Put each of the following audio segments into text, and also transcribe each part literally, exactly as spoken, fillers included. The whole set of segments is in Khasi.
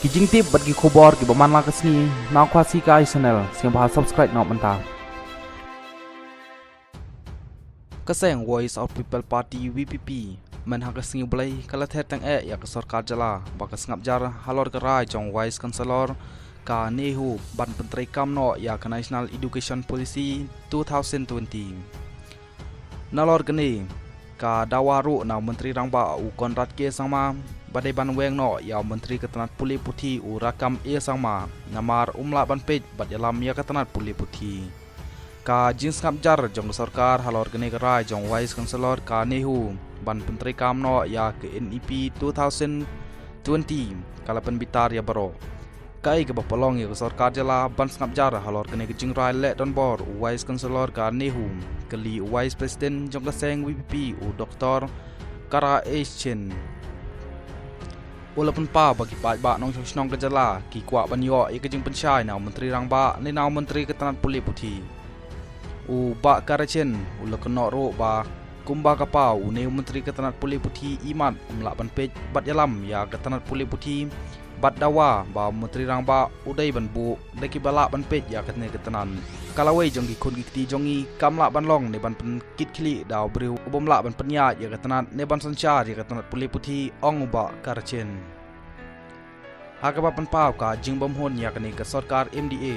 Ki jingtip bad ki khubor kiba man la ka sngi na Khasi Kai Channel, sngewbha subscribe noh mynta. Ka seng Voice of People Party, V P P, mynha ka sngi Blei ka la ther tang eh ïa ka sorkar jylla ba ka sngap jar halor ka rai jong Vice Chancellor ka NEHU ban pyntreikam noh ïa ka National Education Policy two thousand twenty. Nalor kane ka dawa ruh na u Myntri Rangbah u Conrad K Sangma ba dei ban weng noh ïa u Myntri ka tnat pule puthi u Rakkam A Sangma, namar um lah ban peit bad ïalam ïa ka tnat pule puthi. Ka jingsngap jar jong ka sorkar halor kane ka rai jong Vice Chancellor ka NEHU ban pyntreikam noh ïa ka N E P two thousand twenty ka la pynbitar ïa baroh. Kaei kaba pynlong ïa ka sorkar jylla ban sngap jar halor kane ka jingrai leh donbor u Vice Chancellor ka NEHU, kylli u Vice President jong ka seng V P P u Doktor Kara H Chen. U la pynpaw ba ki paidbah nongshong shnong ka jylla ki kwah ban ïoh ïa ka jingpynshai na u Myntri Rangbah ne na u Myntri ka tnat pule puthi. U Bah Kara H Chen u la kynnoh ruh ba kumba ka paw une u Myntri ka tnat pule puthi imat um lah ban peit bad ïalam ïa ka tnat pule puthi bad dawa ba u Myntri Rangbah u dei ban buh da kiba lah ban peit ïa kane ka tnat. Ka lawei jong ki khun ki kti jong ngi kam lah ban long ne ban pynkit khlieh da u briew u bym lah ban pynïaid ïa ka tnat ne ban synshar ïa ka tnat pule puthi, ong u Bah Kara H Chen. Ha kaba pynpaw ka jingbymhun ïa kane ka sorkar M D A,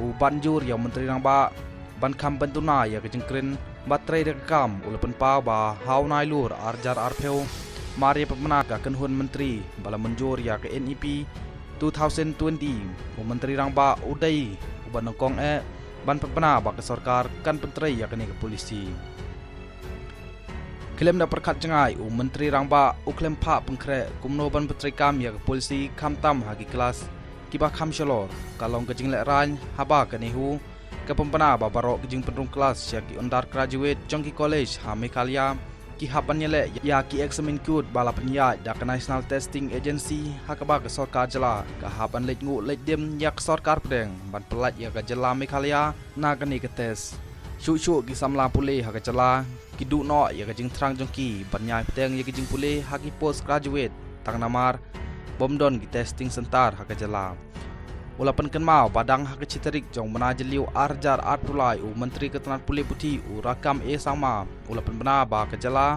u Bah Njur ïa u Myntri Rangbah ban kham pynduna ïa ka jingkren bad trei da ka kam, u la pynpaw ba ha u Nailur arhajar arphew mar ïa pynbna ka kynhun myntri ba la mynjur ïa ka N E P two thousand twenty, u Myntri Rangbah u dei uba nyngkong eh ban pynbna ba ka sorkar kan pyntrei ïa kane ka polisi. Khlem da pyrkhat jngai, u Myntri Rangbah u khlem phah pynkhreh kumno ban pyntreikam ïa ka polisi khamtam ha ki klas kiba kham shalor. Ka long ka jinglehrain haba ka NEHU ka pynbna ba baroh ki jingpynrung klas sha ki undergraduate jong ki college ha Meghalaya ki hap ban ïaleh ïa ki eksamin kut ba la pynïaid da ka National Testing Agency, ha kaba ka sorkar jylla ka hap ban leit nguh leit dim ïa ka sorkar pdeng ban pyllait ïa ka jylla Meghalaya na kane ka test. Shuh shuh ki samla pule ha ka jylla ki duh noh ïa ka jingthrang jong ki ban ïai bteng ïa ka jingpule ha ki post graduate, tang namar bym don ki testing centre ha ka jylla. U la pynkynmaw ba dang ha ka shi tarik jong u bnai Jylliew arhajar arphew lai, u Myntri ka tnat pule puthi u Rakkam A Sangma u la pynbna ba ka jylla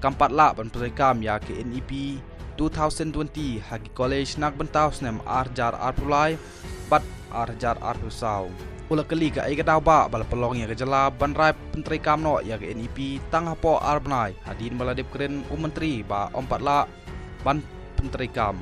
kam pat lah ban pyntreikam ïa ka N E P two thousand twenty ha ki college na ka bynta u snem arhajar arphew lai bad arhajar arphew saw. U la kylli kaei ka daw ba la pynlong ïa ka jylla ban rai pyntreikam noh ïa ka N E P tang hapoh ar bnai, hadien ba la dep kren u Myntri ba ym pat lah ban pyntreikam.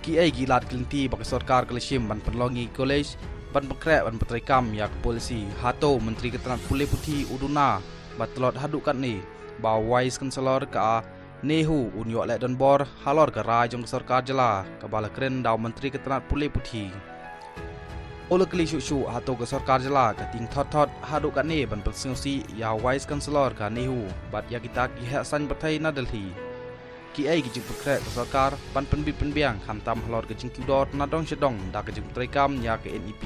Kiei ki lad ki lynti ba ka sorkar ka la shim ban pynlong ïa ki college ban pynkhreh ban pyntreikam ïa ka polisi? Hato u Myntri ka tnat pule puthi u duna ba tlot haduh katne ba u Vice Chancellor ka NEHU un ïoh leh donbor halor ka rai jong ka sorkar jylla kaba la kren da u Myntri ka tnat pule puthi? U la kylli shuh shuh, hato ka sorkar jylla ka tieng thot thot haduh katne ban pynsngewsih ïa u Vice Chancellor ka NEHU bad ïa kita ki heh saiñ pyrthei na Delhi? Kiei ki jingpynkhreh ka sorkar ban pynbit pynbiang khamtam halor ka jingkiew dor na dong sha dong da ka jingpyntreikam ïa ka N E P?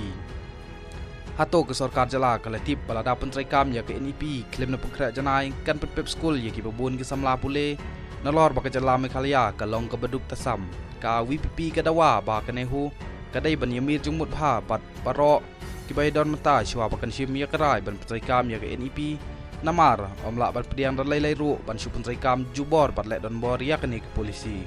Hato ka sorkar jylla ka la tip ba lada pyntreikam ïa ka N E P khlem da pynkhreh janai kan pynpep skul ïa kiba bun ki samla pule, nalor ba ka jylla Meghalaya ka long kaba duk tasam? Ka V P P ka dawa ba ka NEHU ka dei ban ïamir jingmut bha bad baroh kiba ïadon mynta shuwa ba kan shim ïa ka rai ban pyntreikam ïa ka N E P, namar ym lah ban pdiang da lei lei ruh ban shu pyntreikam jubor bad leh donbor ïa kane ka polisi.